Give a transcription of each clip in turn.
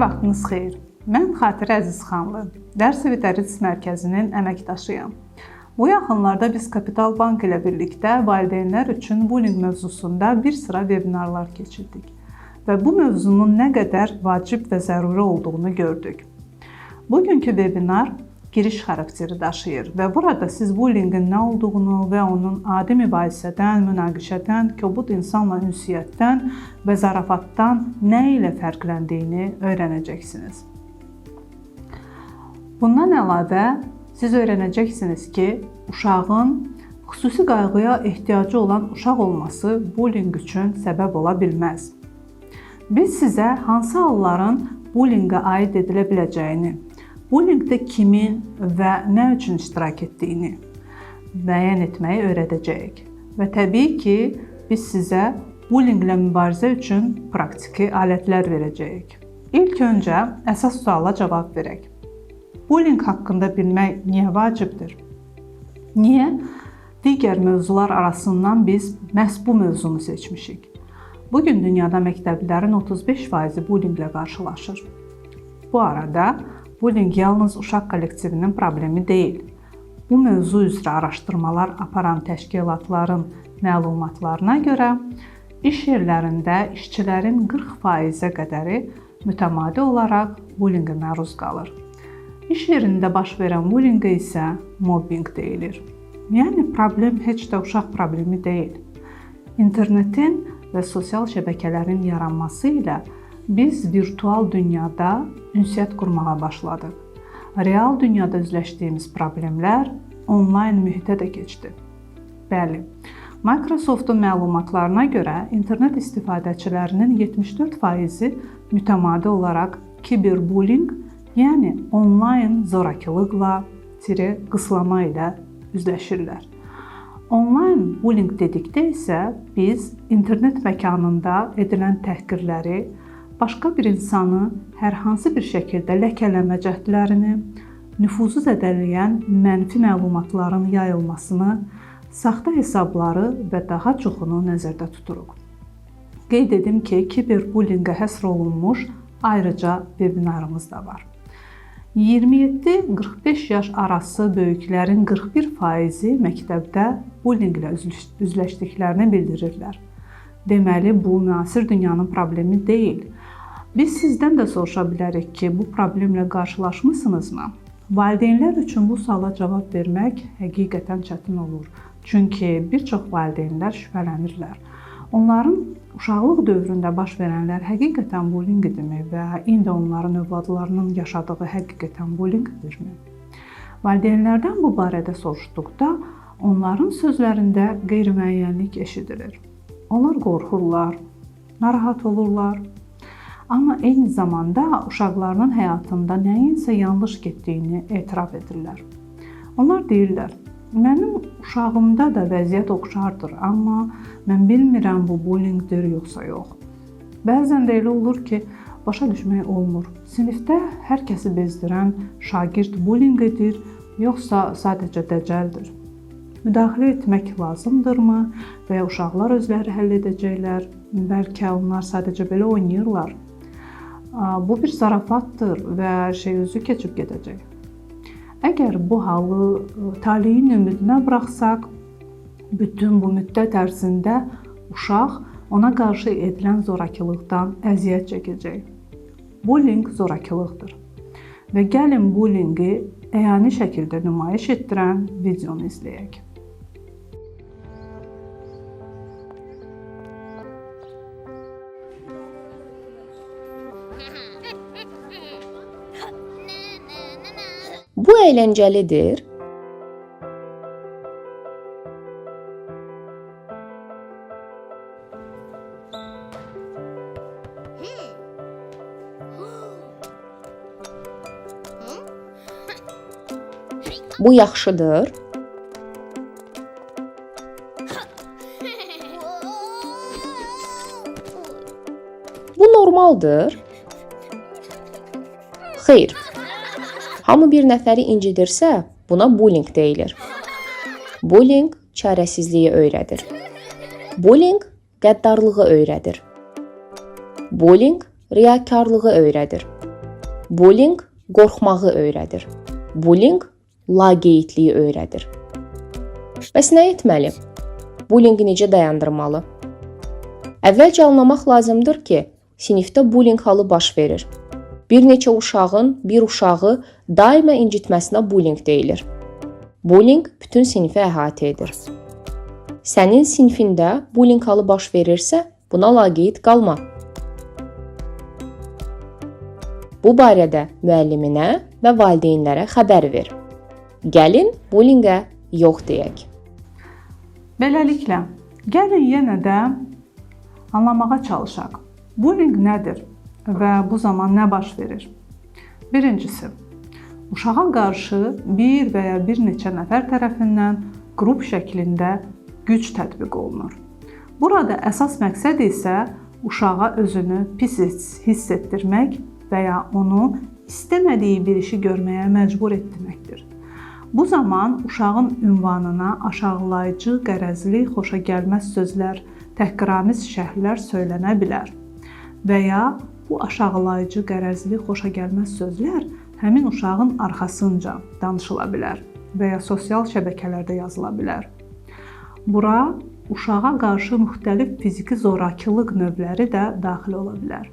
Hər vaxtınız xeyir. Mən Xatirə Əzizxanlı, Dərs evi Tədris Mərkəzinin əməkdaşıyam. Bu yaxınlarda biz Kapital Bank ilə birlikdə valideynlər üçün bullying mövzusunda bir sıra webinarlar keçirdik və bu mövzunun nə qədər vacib və zəruri olduğunu gördük. Bugünkü webinar giriş xarakteri daşıyır və burada siz bullyingin nə olduğunu və onun adi mübahisədən, münaqişədən, kobud insanla ünsiyyətdən və zarafatdan nə ilə fərqləndiyini öyrənəcəksiniz. Bundan əlavə siz öyrənəcəksiniz ki, uşağın xüsusi qayğıya ehtiyacı olan uşaq olması bullying üçün səbəb ola bilməz. Biz sizə hansı halların bullyinqə aid edilə biləcəyini, bullyingdə kimin və nə üçün iştirak etdiyini müəyyən etməyi öyrədəcəyik. Və təbii ki, biz sizə bullyinglə mübarizə üçün praktiki alətlər verəcəyik. İlk öncə əsas suala cavab verək. Bullying haqqında bilmək niyə vacibdir? Niyə digər mövzular arasından biz məhz bu mövzunu seçmişik? Bu gün dünyada məktəblilərin 35%-i bullyinglə qarşılaşır. Bu arada bullying yalnız uşaq kollektivinin problemi deyil. Bu mövzu üzrə araşdırmalar aparan təşkilatların məlumatlarına görə iş yerlərində işçilərin 40%-ə qədəri mütəmadi olaraq bullyinqə məruz qalır. İş yerində baş verən bullyinqə isə mobbinq deyilir. Yəni problem heç də uşaq problemi deyil. İnternetin və sosial şəbəkələrin yaranması ilə biz virtual dünyada ünsiyyət qurmağa başladıq. Real dünyada üzləşdiyimiz problemlər onlayn mühitə də keçdi. Bəli, Microsoftun məlumatlarına görə internet istifadəçilərinin 74%-i mütəmadi olaraq kiberbullying, yəni onlayn zorakılıqla, qıslama ilə üzləşirlər. Onlayn bullying dedikdə isə biz internet məkanında edilən təhqirləri, başqa bir insanı hər hansı bir şəkildə ləkələmə cəhdlərini, nüfuzu zədələyən mənfi məlumatların yayılmasını, saxta hesabları və daha çoxunu nəzərdə tuturuq. Qeyd edim ki, kiberbullyinqə həsr olunmuş ayrıca webinarımız da var. 27-45 yaş arası böyüklərin 41%-i məktəbdə bullyinqlə üzləşdiklərini bildirirlər. Deməli, bu müasir dünyanın problemi deyil. Biz sizdən də soruşa bilərik ki, bu problemlə qarşılaşmısınızmı? Valideynlər üçün bu suala cavab vermək həqiqətən çətin olur. Çünki bir çox valideynlər şübhələnirlər. Onların uşaqlıq dövründə baş verənlər həqiqətən bullying idimi və indi onların övladlarının yaşadığı həqiqətən bullyingdirmi? Valideynlərdən bu barədə soruşduqda onların sözlərində qeyri-müəyyənlik eşidilir. Onlar qorxurlar, narahat olurlar. Amma eyni zamanda uşaqlarının həyatında nəyinsə yanlış getdiyini etiraf edirlər. Onlar deyirlər, mənim uşağımda da vəziyyət oxşardır, amma mən bilmirəm bu bullyingdir yoxsa yox. Bəzən də elə olur ki, başa düşmək olmur. Sinifdə hər kəsi bezdirən şagird bullying edir, yoxsa sadəcə dəcəldir? Müdaxilə etmək lazımdırmı və ya uşaqlar özləri həll edəcəklər? Bəlkə onlar sadəcə belə oynayırlar. Bu bir zarafatdır və hər şey özü keçib gedəcək. Əgər bu halı taleyin ümidinə buraxsaq, bütün bu müddət ərzində uşaq ona qarşı edilən zorakılıqdan əziyyət çəkəcək. Bullying zorakılıqdır. Və gəlin bullyinqi əyani şəkildə nümayiş etdirən videonu izləyək. Bu əyləncəlidir. Bu yaxşıdır. Bu normaldır. Xeyr. Hamı bir nəfəri incidirsə, buna bullying deyilir. Bullying çarəsizliyi öyrədir. Bullying qəddarlığı öyrədir. Bullying riyakarlığı öyrədir. Bullying qorxmağı öyrədir. Bullying laqeydliyi öyrədir. Bəs nə etməli? Bullyinqi necə dayandırmalı? Əvvəlcə anlamaq lazımdır ki, sinifdə bullying halı baş verir. Bir neçə uşağın bir uşağı daima incitməsinə bullying deyilir. Bullying bütün sinifi əhatə edir. Sənin sinifində bullying halı baş verirsə, buna laqeyd qalma. Bu barədə müəlliminə və valideynlərə xəbər ver. Gəlin bullyinqə yox deyək. Beləliklə, gəlin yenə də anlamağa çalışaq. Bullying nədir və bu zaman nə baş verir? Birincisi, uşağa qarşı bir və ya bir neçə nəfər tərəfindən qrup şəklində güc tətbiq olunur. Burada əsas məqsəd isə uşağa özünü pis hiss etdirmək və ya onu istəmədiyi bir işi görməyə məcbur etməkdir. Bu zaman uşağın ünvanına aşağılayıcı, qərəzli, xoşagəlməz sözlər, təhqiramiz şərhlər söylənə bilər. Və ya bu aşağılayıcı, qərəzli, xoşagəlməz sözlər həmin uşağın arxasınca danışıla bilər və ya sosial şəbəkələrdə yazıla bilər. Bura uşağa qarşı müxtəlif fiziki zorakılıq növləri də daxil ola bilər.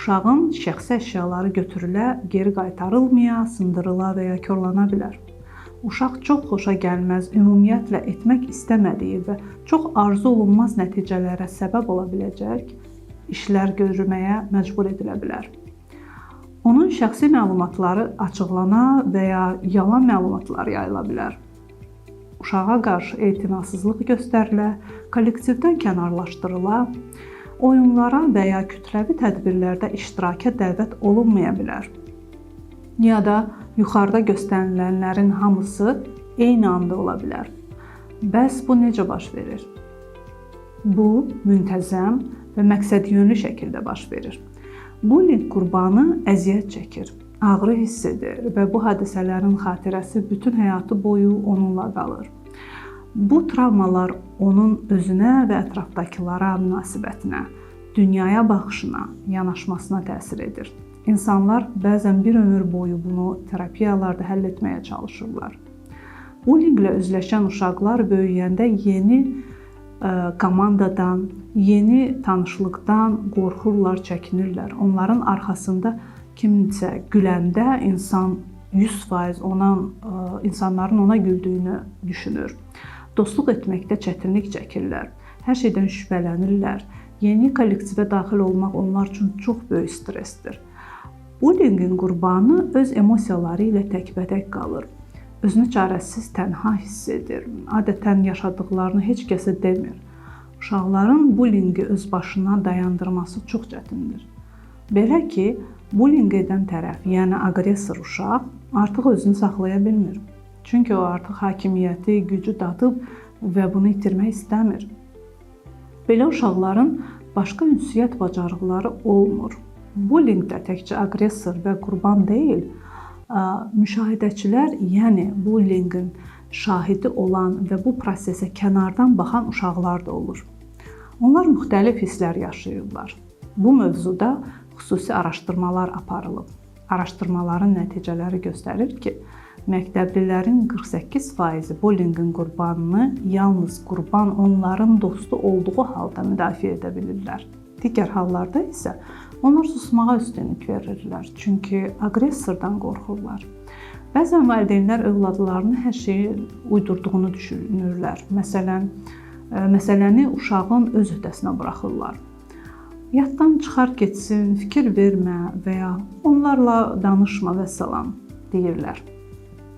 Uşağın şəxsi əşyaları götürülə, geri qaytarılmaya, sındırıla və ya korlana bilər. Uşaq çox xoşagəlməz, ümumiyyətlə etmək istəmədiyi və çox arzu olunmaz nəticələrə səbəb ola biləcək işlər görməyə məcbur edilə bilər. Onun şəxsi məlumatları açıqlana və ya yalan məlumatlar yayıla bilər. Uşağa qarşı etinasızlıq göstərilə, kollektivdən kənarlaşdırıla, oyunlara və ya kütləvi tədbirlərdə iştiraka dəvət olunmaya bilər. Ya da yuxarıda göstərilənlərin hamısı eyni anda ola bilər. Bəs bu necə baş verir? Bu müntəzəm və məqsədyönlü şəkildə baş verir. Bullying qurbanı əziyyət çəkir, ağrı hiss edir və bu hadisələrin xatirəsi bütün həyatı boyu onunla qalır. Bu travmalar onun özünə və ətrafdakılara münasibətinə, dünyaya baxışına, yanaşmasına təsir edir. İnsanlar bəzən bir ömür boyu bunu terapiyalarda həll etməyə çalışırlar. Bullyinglə üzləşən uşaqlar böyüyəndə yeni komandadan, yeni tanışlıqdan qorxurlar, çəkinirlər. Onların arxasında kimsə güləndə insan 100% ona, insanların ona güldüyünü düşünür. Dostluq etməkdə çətinlik çəkirlər. Hər şeydən şübhələnirlər. Yeni kollektivə daxil olmaq onlar üçün çox böyük stressdir. Bullyingin qurbanı öz emosiyaları ilə təkbətək qalır. Özünü çarəsiz, tənha hiss edir. Adətən yaşadıqlarını heç kəsə demir. Uşaqların bullyingi öz başına dayandırması çox çətindir. Belə ki, bullying edən tərəf, yəni aqressor uşaq artıq özünü saxlaya bilmir. Çünki o artıq hakimiyyəti, gücü dadıb və bunu itirmək istəmir. Belə uşaqların başqa ünsiyyət bacarıqları olmur. Bullyingdə təkcə aqressor və qurban deyil, müşahidəçilər, yəni bullyingin şahidi olan və bu prosesə kənardan baxan uşaqlar da olur. Onlar müxtəlif hisslər yaşayırlar. Bu mövzuda xüsusi araşdırmalar aparılıb. Araşdırmaların nəticələri göstərir ki, məktəblilərin 48%-i bullyingin qurbanını yalnız qurban onların dostu olduğu halda müdafiə edə bilirlər. Digər hallarda isə onlar susmağa üstünlük verirlər, çünki aqressordan qorxurlar. Bəzən valideynlər övladlarını hər şeyi uydurduğunu düşünürlər. Məsələn, məsələni uşağın öz öhdəsinə buraxırlar. Yaddan çıxar getsin, fikir vermə və ya onlarla danışma vəssalam deyirlər.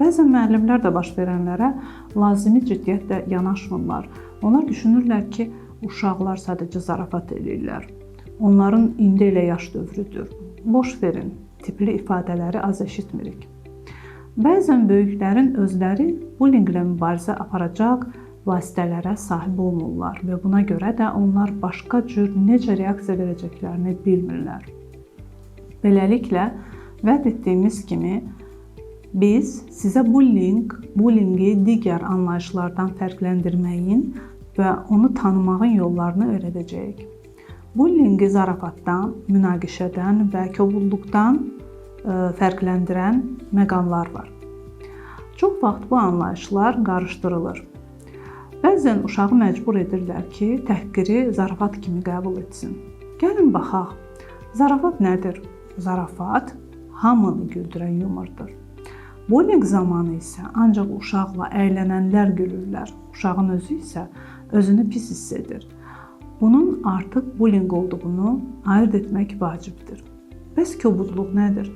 Bəzən müəllimlər də baş verənlərə lazımi ciddiyyətlə yanaşmırlar. Onlar düşünürlər ki, uşaqlar sadəcə zarafat eləyirlər. Onların indi elə yaş dövrüdür. Boş verin tipli ifadələri az eşitmirik. Bəzən böyüklərin özləri bullyinglə mübarizə aparacaq vasitələrə sahib olmurlar və buna görə də onlar başqa cür necə reaksiya verəcəklərini bilmirlər. Beləliklə, vəd etdiyimiz kimi biz sizə bullyingi digər anlayışlardan fərqləndirməyin və onu tanımağın yollarını öyrədəcəyik. Bullyingi zarafatdan, münaqişədən və kobudluqdan fərqləndirən məqamlar var. Çox vaxt bu anlayışlar qarışdırılır. Bəzən uşağı məcbur edirlər ki, təhqiri zarafat kimi qəbul etsin. Gəlin baxaq. Zarafat nədir? Zarafat hamını güldürən yumordur. Bullying zamanı isə ancaq uşaqla əylənənlər gülürlər. Uşağın özü isə özünü pis hiss edir. Bunun artıq bullying olduğunu ayırd etmək vacibdir. Bəs kobudluq nədir?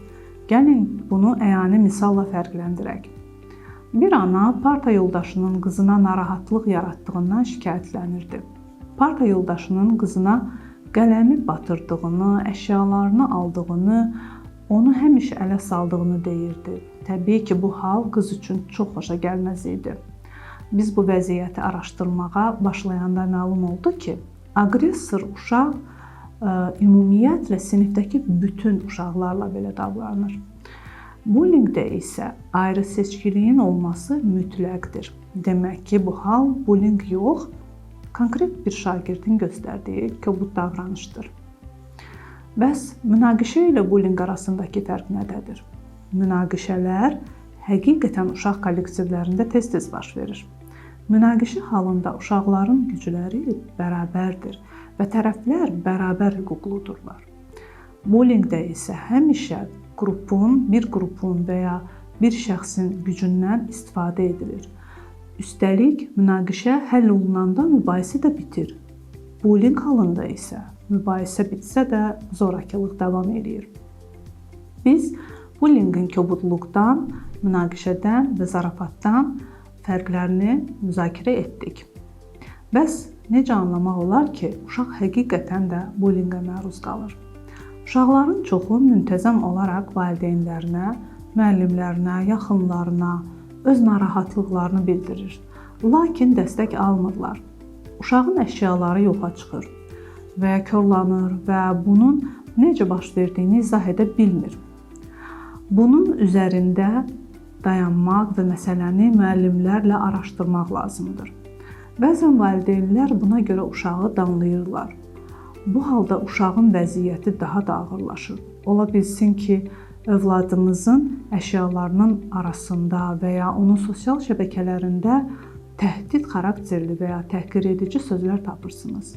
Gəlin bunu əyani misalla fərqləndirək. Bir ana parta yoldaşının qızına narahatlıq yaratdığından şikayətlənirdi. Parta yoldaşının qızına qələmi batırdığını, əşyalarını aldığını, onu həmişə ələ saldığını deyirdi. Təbii ki, bu hal qız üçün çox xoşa gəlməz idi. Biz bu vəziyyəti araşdırmağa başlayanda məlum oldu ki, aqressor uşaq ümumiyyətlə sinifdəki bütün uşaqlarla belə davranır. Bullyingdə isə ayrı seçkiliyin olması mütləqdir. Demək ki, bu hal bullying yox, konkret bir şagirdin göstərdiyi kobud davranışdır. Bəs münaqişə ilə bullying arasındakı fərq nədədir? Münaqişələr həqiqətən uşaq kollektivlərində tez-tez baş verir. Münaqişə halında uşaqların gücləri bərabərdir və tərəflər bərabər hüquqludurlar. Bullyingdə isə həmişə qrupun, bir qrupun və ya bir şəxsin gücündən istifadə edilir. Üstəlik, münaqişə həll olunanda mübahisə də bitir. Bullying halında isə mübahisə bitsə də zorakılıq davam eləyir. Biz bullyingin kobudluqdan, münaqişədən və zarafatdan fərqlərini müzakirə etdik. Bəs necə anlamaq olar ki, uşaq həqiqətən də bullyingə məruz qalır? Uşaqların çoxu müntəzəm olaraq valideynlərinə, müəllimlərinə, yaxınlarına öz narahatlıqlarını bildirir. Lakin dəstək almırlar. Uşağın əşyaları yoxa çıxır və ya korlanır və bunun necə baş verdiyini izah edə bilmir. Bunun üzərində dayanmaq və məsələni müəllimlərlə araşdırmaq lazımdır. Bəzən valideynlər buna görə uşağı danlayırlar. Bu halda uşağın vəziyyəti daha da ağırlaşır. Ola bilsin ki, övladınızın əşyalarının arasında və ya onun sosial şəbəkələrində təhdid xarakterli və ya təhqir edici sözlər tapırsınız.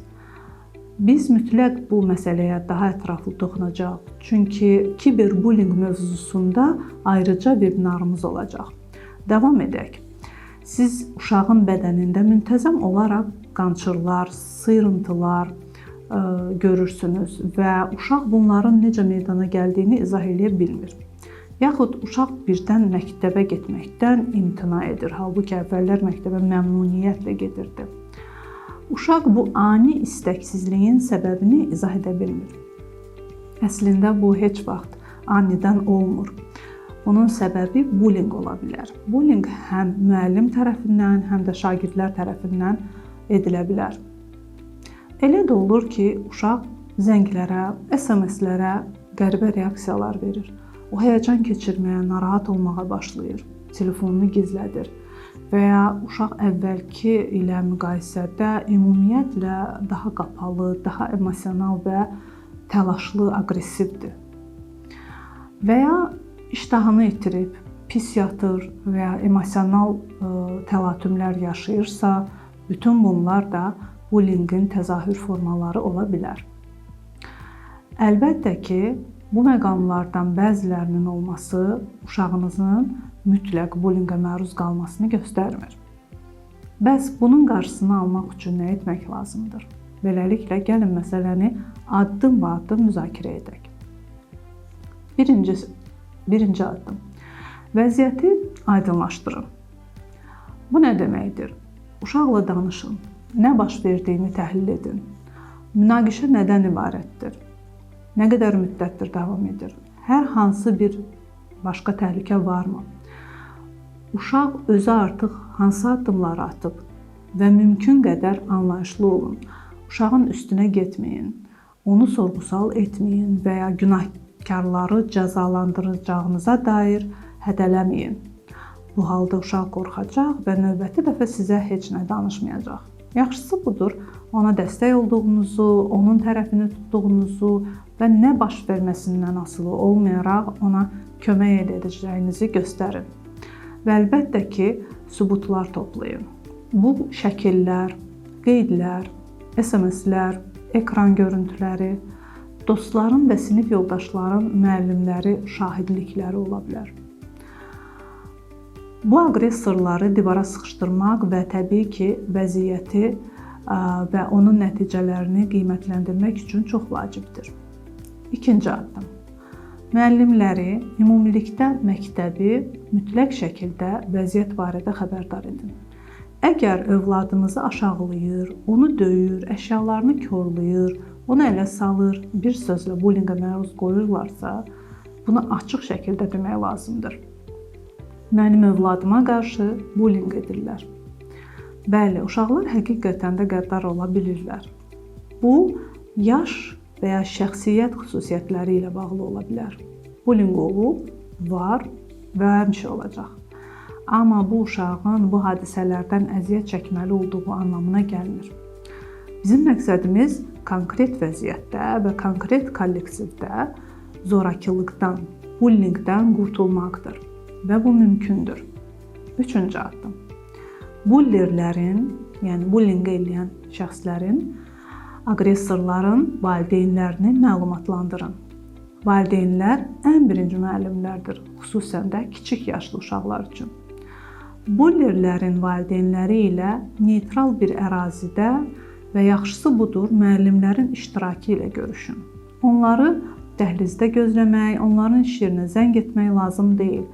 Biz mütləq bu məsələyə daha ətraflı toxunacağıq. Çünki kiberbullying mövzusunda ayrıca webinarımız olacaq. Davam edək. Siz uşağın bədənində müntəzəm olaraq qançırlar, sıyrıntılar görürsünüz və uşaq bunların necə meydana gəldiyini izah eləyə bilmir. Yaxud uşaq birdən məktəbə getməkdən imtina edir. Halbuki əvvəllər məktəbə məmnuniyyətlə gedirdi. Uşaq bu ani istəksizliyin səbəbini izah edə bilmir. Əslində bu heç vaxt anidən olmur. Bunun səbəbi bullying ola bilər. Bullying həm müəllim tərəfindən, həm də şagirdlər tərəfindən edilə bilər. Elə də olur ki, uşaq zənglərə, SMS-lərə qəribə reaksiyalar verir. O həyəcan keçirməyə, narahat olmağa başlayır, telefonunu gizlədir və ya uşaq əvvəlki ilə müqayisədə ümumiyyətlə daha qapalı, daha emosional və təlaşlı, aqressivdir. Və ya iştahını itirib, pis yatır və ya emosional təlatümlər yaşayırsa, bütün bunlar da bullyingin təzahür formaları ola bilər. Əlbəttə ki, bu məqamlardan bəzilərinin olması uşağınızın mütləq bullyingə məruz qalmasını göstərmir. Bəs bunun qarşısını almaq üçün nə etmək lazımdır? Beləliklə, gəlin məsələni addım-addım müzakirə edək. Birinci addım. Vəziyyəti aydınlaşdırın. Bu nə deməkdir? Uşaqla danışın. Nə baş verdiyini təhlil edin. Münaqişə nədən ibarətdir? Nə qədər müddətdir davam edir? Hər hansı bir başqa təhlükə varmı? Uşaq özü artıq hansı addımları atıb və mümkün qədər anlayışlı olun. Uşağın üstünə getməyin, onu sorğu-sual etməyin və ya günahkarları cəzalandıracağınıza dair hədələməyin. Bu halda uşaq qorxacaq və növbəti dəfə sizə heç nə danışmayacaq. Yaxşısı budur, ona dəstək olduğunuzu, onun tərəfini tutduğunuzu və nə baş verməsindən asılı olmayaraq ona kömək edəcəyinizi göstərin. Və əlbəttə ki, sübutlar toplayın. Bu şəkillər, qeydlər, SMS-lər, ekran görüntüləri, dostların və sinif yoldaşların, müəllimləri şahidlikləri ola bilər. Bu aqressorları divara sıxışdırmaq və təbii ki, vəziyyəti və onun nəticələrini qiymətləndirmək üçün çox vacibdir. İkinci addım. Müəllimləri, ümumilikdə məktəbi mütləq şəkildə vəziyyət barədə xəbərdar edin. Əgər övladınızı aşağılayır, onu döyür, əşyalarını korlayır, onu ələ salır, bir sözlə bullinqə məruz qoyurlarsa, bunu açıq şəkildə demək lazımdır. Mənim övladıma qarşı bullinq edirlər. Bəli, uşaqlar həqiqətən də qəddar ola bilirlər. Bu, yaş və ya şəxsiyyət xüsusiyyətləri ilə bağlı ola bilər. Bullinq olub, var və həmişə olacaq. Amma bu uşağın bu hadisələrdən əziyyət çəkməli olduğu anlamına gəlmir. Bizim məqsədimiz konkret vəziyyətdə və konkret kollektivdə zorakılıqdan, bullinqdən qurtulmaqdır. Və bu mümkündür. Üçüncü addım. Bullerlərin, yəni bullinq eləyən şəxslərin, aqressorların valideynlərini məlumatlandırın. Valideynlər ən birinci müəllimlərdir, xüsusən də kiçik yaşlı uşaqlar üçün. Bullerlərin valideynləri ilə neytral bir ərazidə və yaxşısı budur, müəllimlərin iştirakı ilə görüşün. Onları dəhlizdə gözləmək, onların iş yerinə zəng etmək lazım deyil.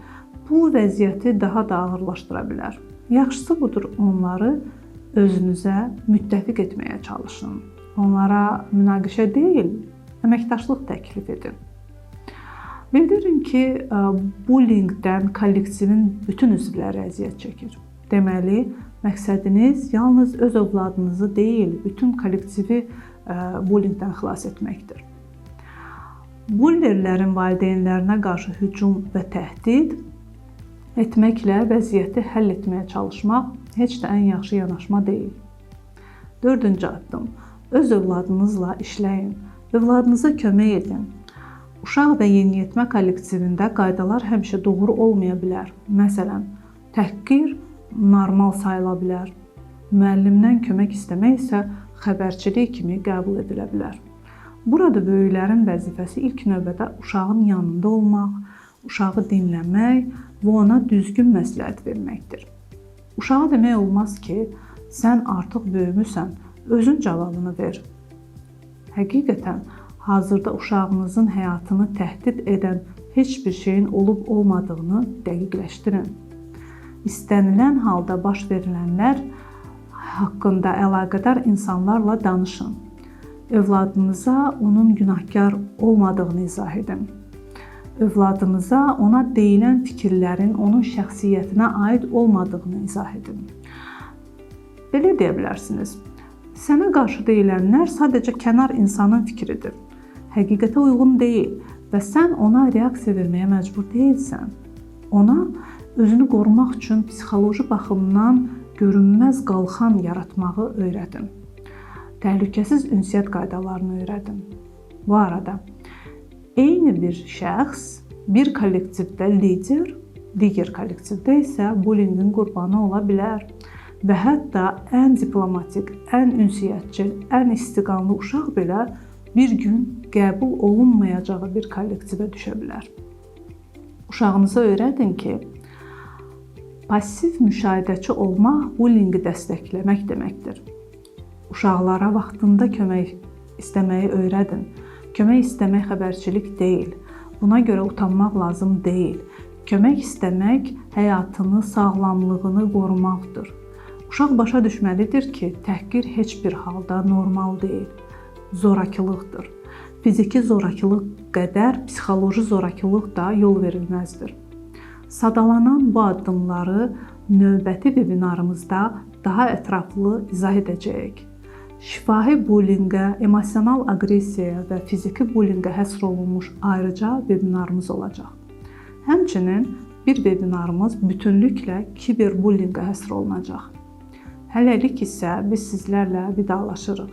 Bu vəziyyəti daha da ağırlaşdıra bilər. Yaxşısı budur, onları özünüzə müttəfiq etməyə çalışın. Onlara münaqişə deyil, əməkdaşlıq təklif edin. Bildirin ki, bullinqdən kollektivin bütün üzvləri əziyyət çəkir. Deməli, məqsədiniz yalnız öz övladınızı deyil, bütün kollektivi bullinqdən xilas etməkdir. Bullerlərin valideynlərinə qarşı hücum və təhdid etməklə vəziyyəti həll etməyə çalışmaq heç də ən yaxşı yanaşma deyil. Dördüncü addım. Öz övladınızla işləyin. Övladınıza kömək edin. Uşaq və yeniyetmə kollektivində qaydalar həmişə doğru olmaya bilər. Məsələn, təhqir normal sayıla bilər. Müəllimdən kömək istəmək isə xəbərçilik kimi qəbul edilə bilər. Burada böyüklərin vəzifəsi ilk növbədə uşağın yanında olmaq, uşağı dinləmək və ona düzgün məsləhət verməkdir. Uşağa demək olmaz ki, sən artıq böyümüsən, özün cavabını ver. Həqiqətən, hazırda uşağınızın həyatını təhdid edən heç bir şeyin olub olmadığını dəqiqləşdirin. İstənilən halda baş verilənlər haqqında əlaqədar insanlarla danışın. Övladınıza onun günahkar olmadığını izah edin. Övladınıza ona deyilən fikirlərin onun şəxsiyyətinə aid olmadığını izah edin. Belə deyə bilərsiniz. Sənə qarşı deyilənlər sadəcə kənar insanın fikridir. Həqiqətə uyğun deyil və sən ona reaksiya verməyə məcbur deyilsən. Ona özünü qorumaq üçün psixoloji baxımdan görünməz qalxan yaratmağı öyrədin. Təhlükəsiz ünsiyyət qaydalarını öyrədin. Bu arada, eyni bir şəxs bir kollektivdə lider, digər kollektivdə isə bullinqin qurbanı ola bilər və hətta ən diplomatik, ən ünsiyyətçil, ən istiqanlı uşaq belə bir gün qəbul olunmayacağı bir kollektivə düşə bilər. Uşağınıza öyrədin ki, pasiv müşahidəçi olmaq bullinqi dəstəkləmək deməkdir. Uşaqlara vaxtında kömək istəməyi öyrədin. Kömək istəmək xəbərçilik deyil. Buna görə utanmaq lazım deyil. Kömək istəmək həyatını, sağlamlığını qorumaqdır. Uşaq başa düşməlidir ki, təhqir heç bir halda normal deyil. Zorakılıqdır. Fiziki zorakılıq qədər psixoloji zorakılıq da yol verilməzdir. Sadalanan bu addımları növbəti webinarımızda daha ətraflı izah edəcəyik. Şifahi bullinqə, emosional aqressiyaya və fiziki bullinqə həsr olunmuş ayrıca webinarımız olacaq. Həmçinin bir webinarımız bütünlüklə kiberbullinqə həsr olunacaq. Hələlik isə biz sizlərlə vidalaşırıq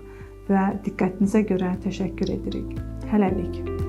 və diqqətinizə görə təşəkkür edirik. Hələlik.